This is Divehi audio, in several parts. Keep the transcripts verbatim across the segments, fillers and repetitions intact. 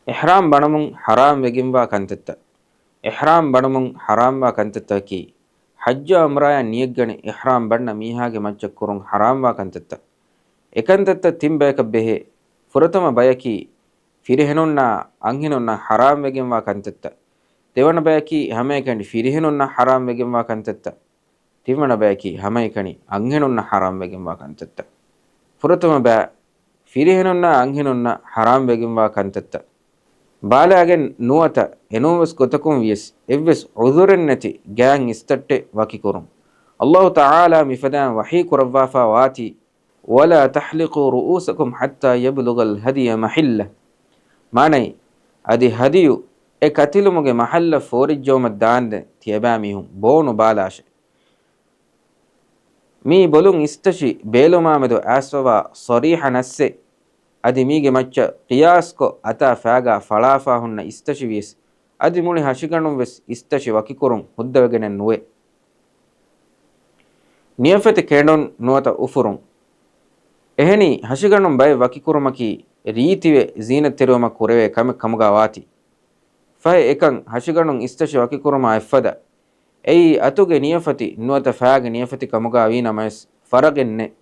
އިޙްރާމް ބަނުމުން ޙަރާމް ވެގެންވާ ކަންތައްތައް. އިޙްރާމް ބަނުމުން ޙަރާމްވާ ކަންތައްތަކަކީ، ޙައްޖާ ޢުމްރާޔަށް ނިޔަތްގަނެ އިޙްރާމް ބަންނަ މީހާގެ މައްޗަށް ކުރުން ޙަރާމްވާ ކަންތައްތައް. އެކަންތައްތައް ތިން ބަޔަކަށް ބެހޭ. ފުރަތަމަ ބަޔަކީ، ފިރިހެނުންނާ އަންހެނުންނަށް ޙަރާމް ވެގެންވާ ކަންތައްތައް. ދެވަނަ ބަޔަކީ، ހަމައެކަނި ފިރިހެނުންނަށް ޙަރާމް ވެގެންވާ ކަންތައްތައް. ތިންވަނަ ބަޔަކީ، ހަމައެކަނި އަންހެނުންނަށް ޙަރާމް ވެގެންވާ ކަންތައްތައް. ފުރަތަމަ ބައި، ފިރިހެނުންނާ އަންހެނުންނަށް ޙަރާމް ވެގެންވާ ކަންތައްތައް. ބާލާގެން ނުވަތަ އެނޫންވެސް ގޮތަކުން ވިޔަސް، އެއްވެސް ޢުޛުރެއް ނެތި ގާތް އިސްތައްޓެއް ވަކިކުރުން. ﷲ ތަޢާލާ މިފަދައިން ވަޙީ ކުރައްވާފާ ވާތީ، "ولا تحلقوا رؤوسكم حتى يبلغ الهدي محله." މާނައީ، އަދި ހަދިޔު އެ ކަތިލުމުގެ މަޙައްލަށް ފޯރިއްޖައުމަށް ދާންދެން ތިޔަބައިމީހުން ބޯ ނުބާލާށޭ. މީ ބޮލުން އިސްތަށި ބޭލުމާމެދު އައިސްފަވާ ޞަރީޙަ ނައްސެއް. އަދި މީގެ މައްޗަށް ޤިޔާސްކޮށް އަތާ ފާގާ ފަޅާފާ ހުންނަ އިސްތަށި ވިޔަސް، އަދި މުޅި ހަށިގަނޑުން ވެސް އިސްތަށި ވަކިކުރުން ހުއްދަވެގެނެއް ނުވޭ. ނިޔަފަތި ކެނޑުން ނުވަތަ އުފުރުން. އެހެނީ، ހަށިގަނޑުން ބައެއް ވަކިކުރުމަކީ ރީތިވެ ޒީނަތްތެރިވުމަށް ކުރެވޭ ކަމެއް ކަމުގާ ވާތީ. ފަހެ އެކަން ހަށިގަނޑުން އިސްތަށި ވަކިކުރުމާ އެއްފަދަ. އެއީ އަތުގެ ނިޔަފަތި ނުވަތަ ފާގެ ނިޔަފަތި ކަމުގާ ވީނަމަވެސް، ފަރަގެއް ނެތް.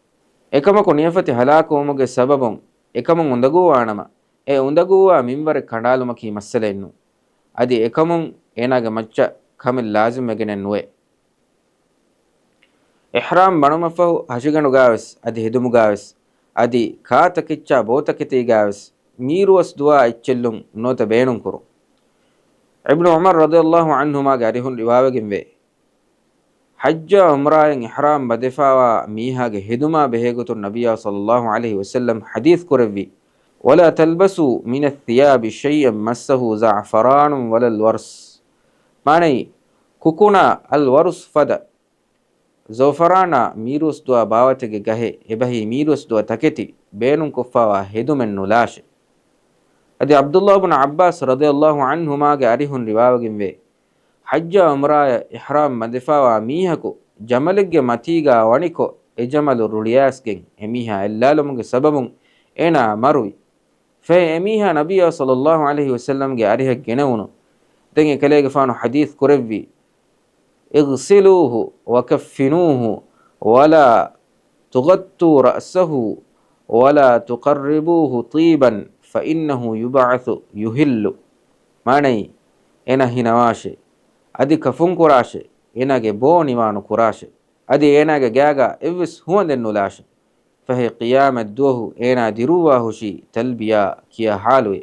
އެކަމަކު ނިޔަފަތި ހަލާކުވުމުގެ ސަބަބުން އެކަމުން އުނދަގޫވާނަމަ، އެ އުނދަގޫވާ މިންވަރެއް ކަނޑާލުމަކީ މައްސަލައެއް ނޫން. އަދި އެކަމުން އޭނާގެ މައްޗަށް ކަމެއް ލާޒިމް ވެގެނެއް ނުވޭ. އިޙްރާމް ބަނުމަށްފަހު ހަށިގަނޑުގާވެސް އަދި ހެދުމުގާވެސް އަދި ކާ ތަކެއްޗާ ބޯ ތަކެތީގާވެސް މީރުވަސް ދުވާ އެއްޗެއްލުން ނުވަތަ ބޭނުންކުރުން. އިބްނު ޢުމަރު ރަޟިޔަﷲ ޢަންހުމާގެ އަރިހުން ރިވާވެގެންވޭ، ޙައްޖާ ޢުމްރާއިން އިޙްރާމް ބަނދެފާވާ މީހާގެ ހެދުމާ ބެހޭގޮތުން ނަބިއްޔާ ޞައްލަﷲ ޢަލައިހި ވަސައްލަމް ޙަދީޘް ކުރެއްވި، "ولا تلبسوا من الثياب شيئا مسه زعفران ولا الورس." މާނައީ، ކުކުނާ އަލް ވަރުސް ފަދަ ޒަޢުފަރާނާ މީރުވަސް ދުވާ ބާވަތެއްގެ ގަހެއް އެބަހީ މީރުވަސް ދުވާ ތަކެތި ބޭނުންކޮށްފާވާ ހެދުމެއް ނުލާށޭ. އަދި ޢަބްދުﷲ ބުނު ޢައްބާސް ރަޟިޔަﷲ ޢަންހުމާގެ އަރިހުން ރިވާވެގެންވޭ، ޙައްޖާ ޢުމްރާޔަށް އިޙްރާމް ބަނދެފާވާ މީހަކު ޖަމަލެއްގެ މަތީގާ ވަނިކޮށް، އެ ޖަމަލު ރުޅިއައިސްގެން އެމީހާ އެއްލާލުމުގެ ސަބަބުން އޭނާ މަރުވި. ފަހެ އެމީހާ ނަބިއްޔާ ޞައްލަﷲ ޢަލައިހި ވަސައްލަމްގެ އަރިހަށް ގެނެވުނު. ދެން އެކަލޭގެފާނު ޙަދީޘް ކުރެއްވި، "اغسلوه وكفنوه ولا تغطوا رأسه ولا تقربوه طيبا فإنه يبعث يهل." މާނައީ، އޭނާ ހިނަވާށޭ، އަދި ކަފުންކުރާށޭ، އޭނާގެ ބޯ ނިވާނުކުރާށޭ، އަދި އޭނާގެ ގާގާ އެއްވެސް ހުވަނދެއް ނުލާށޭ. ފަހެ ޤިޔާމަތްދުވަހު އޭނާ ދިރުއްވާހުށީ ތަލްބިޔާ ކިޔާ ޙާލުވެ.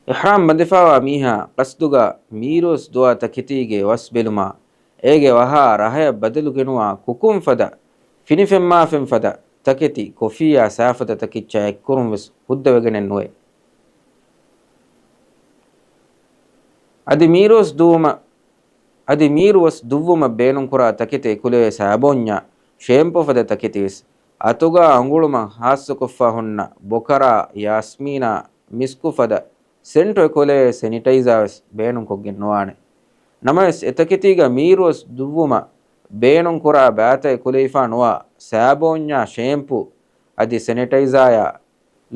އިޙްރާމް ބަނދެފާވާ މީހާ ޤަޞްދުގަ މީރުވަސް ދުވާ ތަކެތީގެ ވަސް ބެލުމާ، އޭގެ ވަހާ ރަހަޔަށް ބަދަލުގެނުވާ ކުކުން ފަދަ ފިނިފެންމާފެން ފަދަ ތަކެތި، ކޮފިއްޔާ ސާފަދަ ތަކެއްޗާ އެއްކުރުން ވެސް ހުއްދަވެގެނެއް ނުވޭ. އަދި މީރުވަސް ދުވުމަށް، އަދި މީރުވަސް ދުއްވުމަށް ބޭނުންކުރާ ތަކެތި އެކުލެވޭ ސާބޯންޏާ، ޝޭމްޕޫ ފަދަ ތަކެތި ވެސް، އަތުގާ އަނގުޅުމަށް ހާއްސަކޮށްފަ ހުންނަ ބޮކަރާ، ޔާސްމީނާ، މިސްކު ފަދަ ސެންޓު އެކުލެވޭ ސެނިޓައިޒާ ވެސް ބޭނުންކޮށްގެން ނުވާނެ. ނަމަވެސް، އެތަކެތީގަ މީރުވަސް ދުއްވުމަށް ބޭނުންކުރާ ބާތައް އެކުލެވިފާ ނުވާ ސާބޯންޏާ، ޝޭމްޕޫ އަދި ސެނިޓައިޒާޔާ،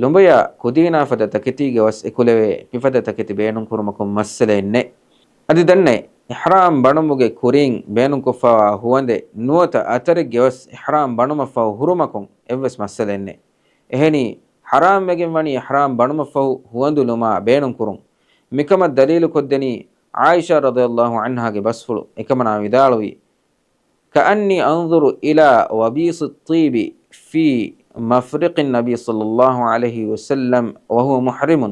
ލުނބަޔާ ކުދީނާ ފަދަ ތަކެތީގެ ވަސް އެކުލެވޭ މިފަދަ ތަކެތި ބޭނުންކުރުމަކުން މައްސަލައެއް ނެތް. އަދި ދަންނައި، އިޙްރާމް ބަނުމުގެ ކުރިން ބޭނުންކޮށްފާވާ ހުވަނދެއް ނުވަތަ އަތަރެއްގެ ވަސް އިޙްރާމް ބަނުމަށްފަހު ހުރުމަކުން އެއްވެސް މައްސަލައެއް ނެތް. އެހެނީ، ޙަރާމްވެގެން ވަނީ އިޙްރާމް ބަނުމަށްފަހު ހުވަނދު ލުމާ ބޭނުންކުރުން. މިކަމަށް ދަލީލުކޮށްދެނީ ޢާއިޝާ ރަޟިޔަﷲ ޢަންހާގެ ބަސްފުޅު. އެކަމަނާ ވިދާޅުވީ، "كأني أنظر إلى وبيص الطيب في مفرق النبي صلى الله عليه وسلم وهو محرم."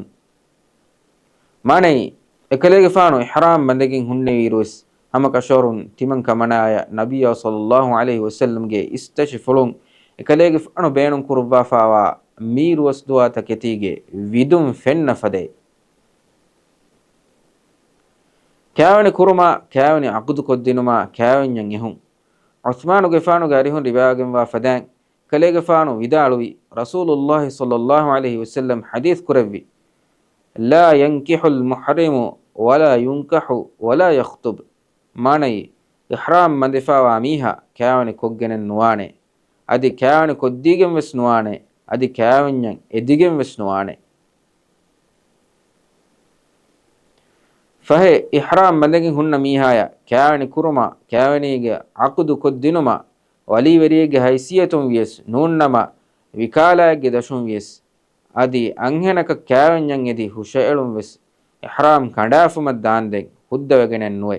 މާނައީ، އެކަލޭގެފާނު އިޙްރާމް ބަނދެގެން ހުންނެވިއިރުވެސް، ހަމަކަށަވަރުން ތިމަން ކަމަނާޔަށް ނަބިއްޔާ ޞައްލަﷲ ޢަލައިހި ވަސައްލަމްގެ އިސްތަށިފުޅުން އެކަލޭގެފާނު ބޭނުންކުރައްވާފާވާ މީރުވަސްދުވާ ތަކެތީގެ ވިދުން ފެންނަ ފަދައިން. ކާވެނި ކުރުމާ، ކާވެނި ޢަޤުދުކޮށްދިނުމާ، ކާވެންޏަށް އެހުން. ޢުޘްމާނުގެފާނުގެ އަރިހުން ރިވާވެގެންވާ ފަދައިން، ކަލޭގެފާނު ވިދާޅުވި، ރަސޫލުﷲ ޞައްލަﷲ ޢަލައިހި ވަސައްލަމް ޙަދީޘް ކުރެއްވި، "لا ينكح المحرم ولا ينكح ولا يخطب." މާނައީ، އިޙްރާމް ބަނދެފާވާ މީހާ ކާވެނި ކޮށްގެނެއް ނުވާނެ، އަދި ކާވެނި ކޮށްދީގެން ވެސް ނުވާނެ، އަދި ކާވެންޏަށް އެދިގެން ވެސް ނުވާނެ. ފަހެ، އިޙްރާމް ބަނދެގެން ހުންނަ މީހާޔަށް ކާވެނި ކުރުމަށް، ކާވެނީގެ ޢަޤުދު ކޮށްދިނުމަށް، ވަލީވެރިއެއްގެ ހައިސިއްޔަތުން ވިޔަސް ނޫންނަމަ، ވިކާލާއެއްގެ ދަށުން ވިޔަސް، އަދި އަންހެނަކަށް ކާވެންޏަށް އެދި ހުށައެޅުން ވެސް، އިޙްރާމް ކަނޑާފުމަށް ދާންދެން ހުއްދަވެގެނެއް ނުވޭ.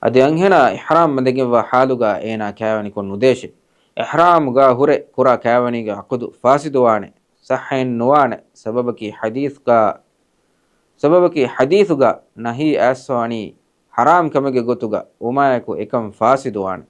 އަދި އަންހެނާ އިޙްރާމް ބަނދެގެންވާ ޙާލުގަ އޭނާ ކާވެނިކޮށް ނުދޭށެ. އިޙްރާމްގަ ހުރެ ކުރާ ކާވެނީގެ ޢަޤުދު ފާސިދުވާނެ، ޞައްޙައެއް ނުވާނެ. ސަބަބަކީ ޙަދީޘްގަ، ސަބަބަކީ ޙަދީޘުގަ ނަހީ އައިސްފަވަނީ ޙަރާމް ކަމެއްގެ ގޮތުގަ ވުމާއެކު އެކަން ފާސިދުވާނެ.